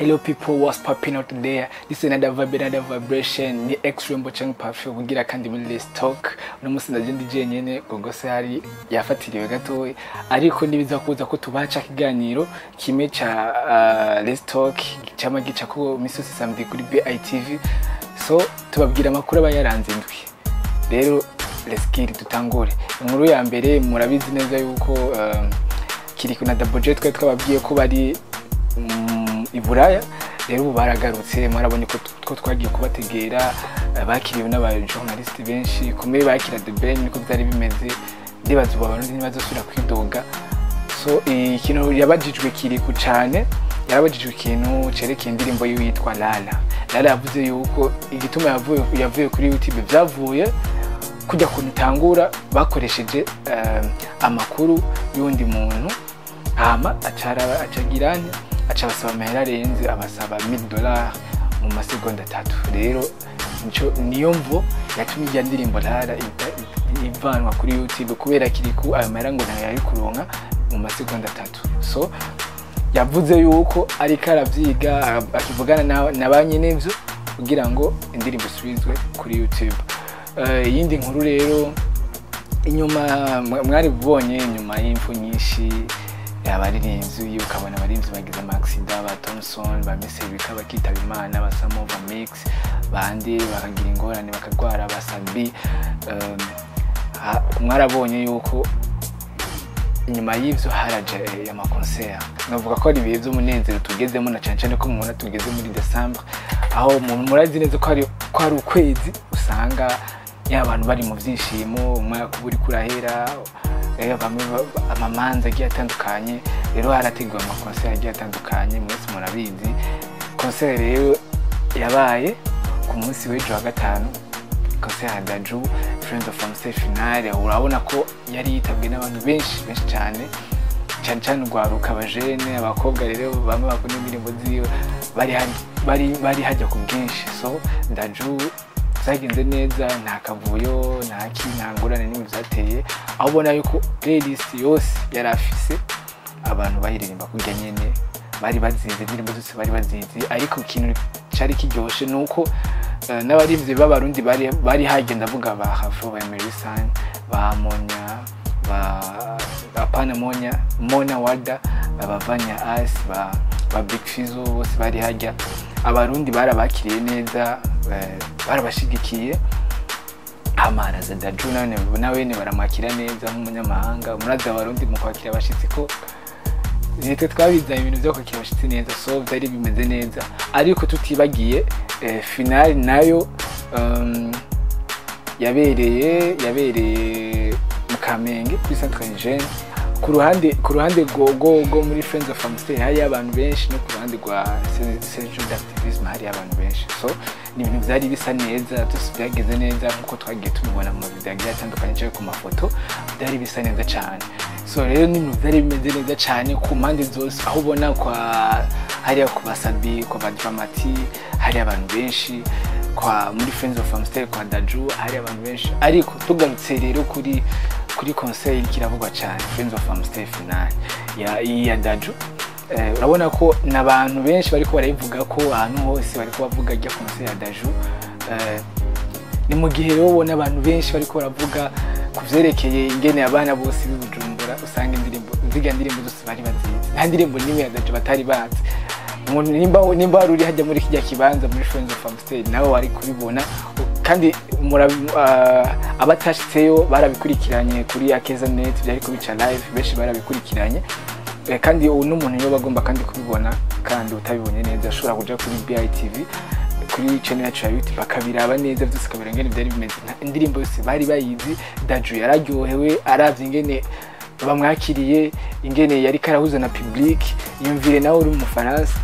Hello people, what's popping out there? This is another vibe, another vibration. Ni X Rainbow Chang Perfume kugira kandi muri Let's Talk. Uno musi ndaje ndi jenyene, Gogo se hari yafatiriwe gatoyi, ariko nibiza kuza ko tubaca kiganiro kimwe ca Let's Talk cyama gica ko misi yose samedi kuri BITV. So tubabwira amakuru aba yaranze indwi. Rero let's get it, tutangure. Inkuru ya mbere, murabizi neza yuko Kirikou na Double J twari twababwiye ko bari i Buraya. Rero ubu baragarutse, mwarabonye ko twagiye kubategera, bakiriwe n'aba journaliste benshi kumwe bakira The Ben, niko byari bimeze. Ndibaza ubu Abarundi ntibazosubira kwidoga. So ikintu yabajijwe Kirikou cane, yarabajijwe ikintu cerekeye indirimbo yiwe yitwa Lala. Lala yavuze yuko igituma yavuye kuri YouTube vyavuye kujya kunitangura bakoresheje amakuru y'undi muntu, hama acara acagirane aca abasaba amahera arenze, abasaba $1000 mu masegonda 3. Rero nico niyo mvo yatumye irya ndirimbo Lala ivanwa kuri YouTube, kubera Kirikou ayo mahera ngo ntayo yari kuronka mu masegonda 3. So yavuze yuko ariko aravyiga, akivugana na ba nyenevyo kugira ngo indirimbo isubizwe kuri YouTube. Iyindi nkuru rero, inyuma mwari bubonye inyuma y'imfu nyinshi abaririmbyi, ukabona abaririmbyi bagize ama accident, ba Thompson, ba Miss bakitaba Imana, ba Samova Mix, bandi bakagira ingorane bakagwara, ba Sabi. Mwarabonye yuko inyuma y'ivyo haraje ama concert. Navuga ko ari ibihe vy'umunezero tugezemo, na cane cane ko mubona tugeze muri December, aho murazi neza ko ari ukwezi usanga ya abantu bari mu vyishimo, umwaka uba uriko urahera, bamwe amamanza agiye atandukanye. Rero harateguwe ama concert agiye atandukanye, mwese murabizi. Concert rero yabaye ku munsi w'ejo wa gatanu, concert ya Dadju, Friends of Amstel finale. Urabona ko yari yitabwe n'abantu benshi benshi cyane, cyane cyane urwaruka, abajene, abakobwa. Rero bamwe bakunda indirimbo ziwe bari hajya ku bwinshi. So Dadju zagenze neza, nta kavuyo, nta ki, nta ngorane n'imwe byateye, aho ubona yuko playlist yose yari afise abantu bayiririmba kurya nyene bari bazizi, indirimbo zose bari bazizi. Ariko ikintu cari kiryoshe nuko n'abaririmbyi b'Abarundi bari hagenda, avuga ba Hafro, ba Emery Sun, ba Monya, ba apana Monya, Mona Walda, abavanya As, ba Big Fizzo, bose bari hajya. Abarundi barabakiriye neza, barabashigikiye. Hamaraza Dadju nawene baramwakira neza nk'umunyamahanga. Murazi Abarundi mu kwakira abashitsi ko nitwe twabizanye ibintu byo kwakira abashitsi neza. So byari bimeze neza, ariko tutibagiye finale nayo yabereye mu Kamenge kuri Centre Hygiene. Ku ruhande rwo muri Friends of Amstel hari abantu benshi, no ku ruhande rwa Séjour d'activisme hari abantu benshi. So ni ibintu byari bisa neza, byose byageze neza nkuko twagiye tubibona mu mavideo agiye atandukanye cyangwa ku mafoto, byari bisa neza cyane. So rero ni ibintu byari bimeze neza cyane ku mpande zose, aho ubona kwa hariya ku basabi, kwa badramati hari abantu benshi, kwa muri Friends of Amstel kwa Dadju hari abantu benshi. Ariko tugarutse rero kuri concert iriko iravugwa cyane, Friends of Amstel finale ya Dadju, urabona ko n'abantu benshi bariko barayivuga ko ahantu hose bariko bavuga rya concert ya Dadju. Ni mu gihe rero ubona abantu benshi bariko baravuga ku vyerekeye ingene abana bose b'i Bujumbura usanga indirimbo zirya ndirimbo zose bari bazizi, nta ndirimbo n'imwe ya Dadju batari bazi. Umuntu nimba wari uri hajya muri kijya kibanza muri Friends of Amstel nawe wari kubibona. Kandi abatashitseyo barabikurikiranye kuri Akeza Net, byari kubica live, benshi barabikurikiranye. Kandi ubu n'umuntu yoba agomba kandi kubibona kandi utabibonye neza ashobora kuja kuri BITV, kuri channel yacu ya YouTube, akabiraba neza byose, akabira ingene byari bimeze. Indirimbo yose bari bayizi. Dadju yararyohewe aravye ingene bamwakiriye, ingene yari karahuza na public. Yumvire nawe uri mu Faransa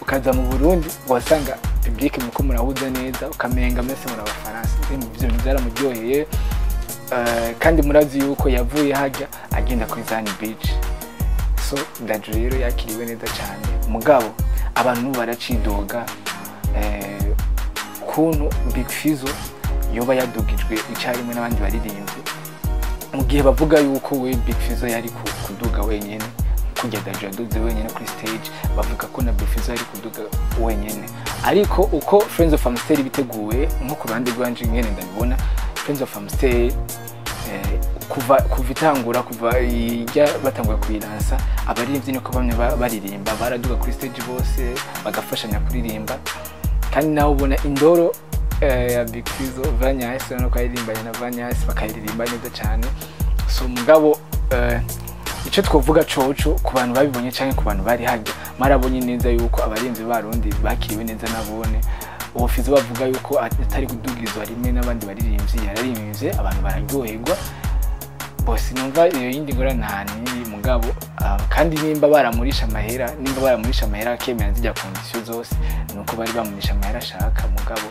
ukaza mu Burundi, wasanga public muko murahuza neza, ukamenga mwese muri Abafaransa. Ibyo bintu byaramuryoheye. Kandi murazi yuko yavuye hajya agenda kuri Zani Beach. So Dadju rero yakiriwe neza cyane, mugabo abantu baracidoga kuntu Big Fizzo yoba yadugijwe icyarimwe n'abandi baririmbyi, mu gihe bavuga yuko we Big Fizzo yari kuduga wenyine. Kujya Dadju yaduze wenyene kuri stage, bavuga ko na Big Fizzo ari kuduga wenyene. Ariko uko Friends of Amstel biteguye, nko ku ruhande rwanje ngene ndabibona, Friends of Amstel kuva itangura, kuva ijya batangura kuyiransa, abaririmbyi niko bamwe baririmba, baraduga kuri stage bose bagafashanya kuririmba. Kandi nawe ubona indoro ya Big Fizzo, Vanya Ice, no kayirimbanye na Vanya Ice bakayiririmba neza cyane. So mugabo icyo twovuga coco ku bantu babibonye canke ku bantu bari harya, marabonye neza yuko abarinzi b'Abarundi bakiriwe neza nabone. Uwo Fizzo bavuga yuko atari kudugirizwa rimwe n'abandi baririmbyi, yararirimbye abantu bararyoherwa bose. Numva iyo yindi ngorane nta n'iri mugabo. Kandi nimba baramurisha amahera akemera zijya conditions zose, nuko bari bamurisha amahera ashaka, mugabo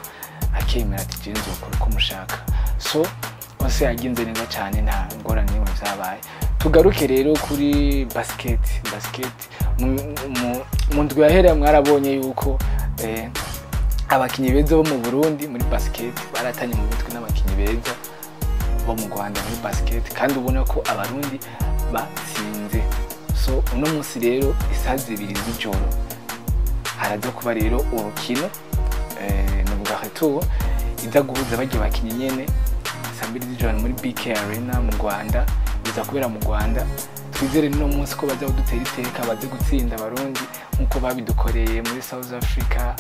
akemera ati: "Je nzokora uko mushaka." So bose yagenze neza cyane, nta ngorane n'imwe vyabaye. Tugaruke rero kuri basket. Basket mu ndwi yahera mwarabonye yuko abakinyi beza bo mu Burundi muri basket baratanye mu mitwe n'abakinyi beza bo mu Rwanda muri basket, kandi ubona ko Abarundi batsinze. So uno munsi rero isaha 2 z'ijoro haraza kuba rero urukino, nuvuga retour iza guhuza bagiye bakinyi nyene saa 2 z'ijoro muri BK Arena mu Rwanda. Biza kubera mu Rwanda. Twizere no munsi ko baza kudutera iteka, baze gutsinda Abarundi nkuko babidukoreye muri South Africa.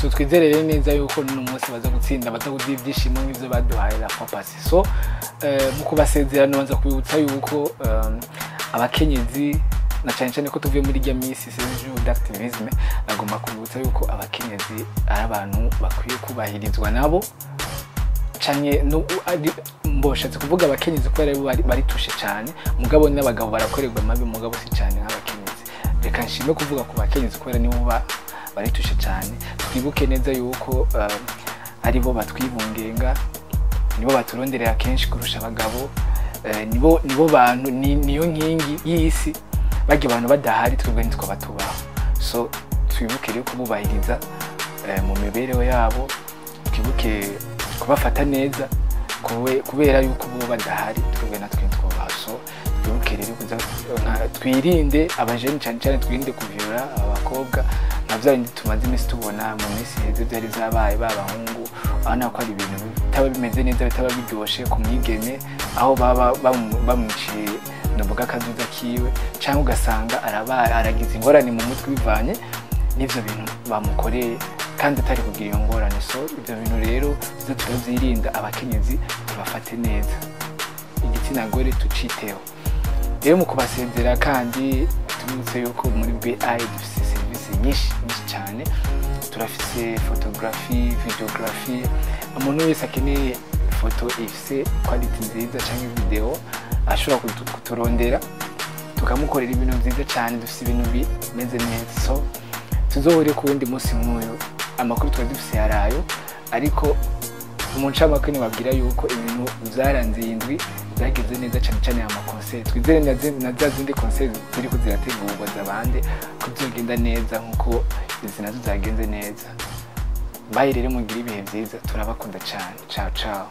So twizere rero neza yuko n'uno munsi baza gutsinda, baza kuduha ibyishimo nk'ivyo baduhaye la fois passée. So mu kubasezera nobanza kubibutsa yuko abakenyezi, na cyane cyane ko tuvuye muri rya misi jour d'activisme, nagomba kubibutsa yuko abakenyezi ari abantu bakwiye kubahirizwa nabo canke no mboshatse kuvuga abakenyezi kubera aribo bari touchés cyane. Mugabo n'abagabo barakorerwa mabi, mugabo si cyane nk'abakenyezi. Reka nshime kuvuga ku bakenyezi kubera nibo bari touchés cyane. Twibuke neza yuko aribo batwibungenga, nibo baturonderera kenshi kurusha abagabo, nibo bantu niyo nkingi y'isi. Barya abantu badahari, twebwe ntitwaba tubaho. So twibuke rero kububahiriza mu mibereho yabo, twibuke kubafata neza kubera yuko bo badahari twebwe natwe ntitwobaho. So twibuke rero twirinde abajeni cyane cyane, twirinde kuvyola abakobwa nka bya bindi tumaze iminsi tubona mu minsi iheze byari byabaye b'abahungu. Urabona ko ari ibintu bitaba bimeze neza, bitaba biryoshe ku mwigeme, aho baba bamwiciye ndavuga akazuza kiwe, cyangwa ugasanga arabaye aragize ingorane mu mutwe bivanye n'ivyo bintu bamukoreye kandi atari kugira iyo ngorane. So ibyo bintu rero tuze turavyirinda, abakenyezi tubafate neza, igitsina gore tuciteho. Rero mu kubasezera kandi tubibutse yuko muri BI dufise serivisi nyinshi nyinshi cyane. Turafise photography, videography. Umuntu wese akeneye foto ifise quality nziza cyangwa video ashobora kuturondera tukamukorera ibintu byiza cyane. Dufise ibintu bimeze neza. So tuzohure ku wundi munsi nk'uyu. Amakuru twari dufise yarayo, ariko mu ncamake nibabwira yuko ibintu byaranze iyi ndwi byagenze neza cyane cyane aya ma concert. Twizere na za zindi concert ziriko zirategurwa zabande ko bizogenda neza nkuko izi nazo zagenze neza. Bayi rero, mugire ibihe byiza, turabakunda cyane. Ciao ciao.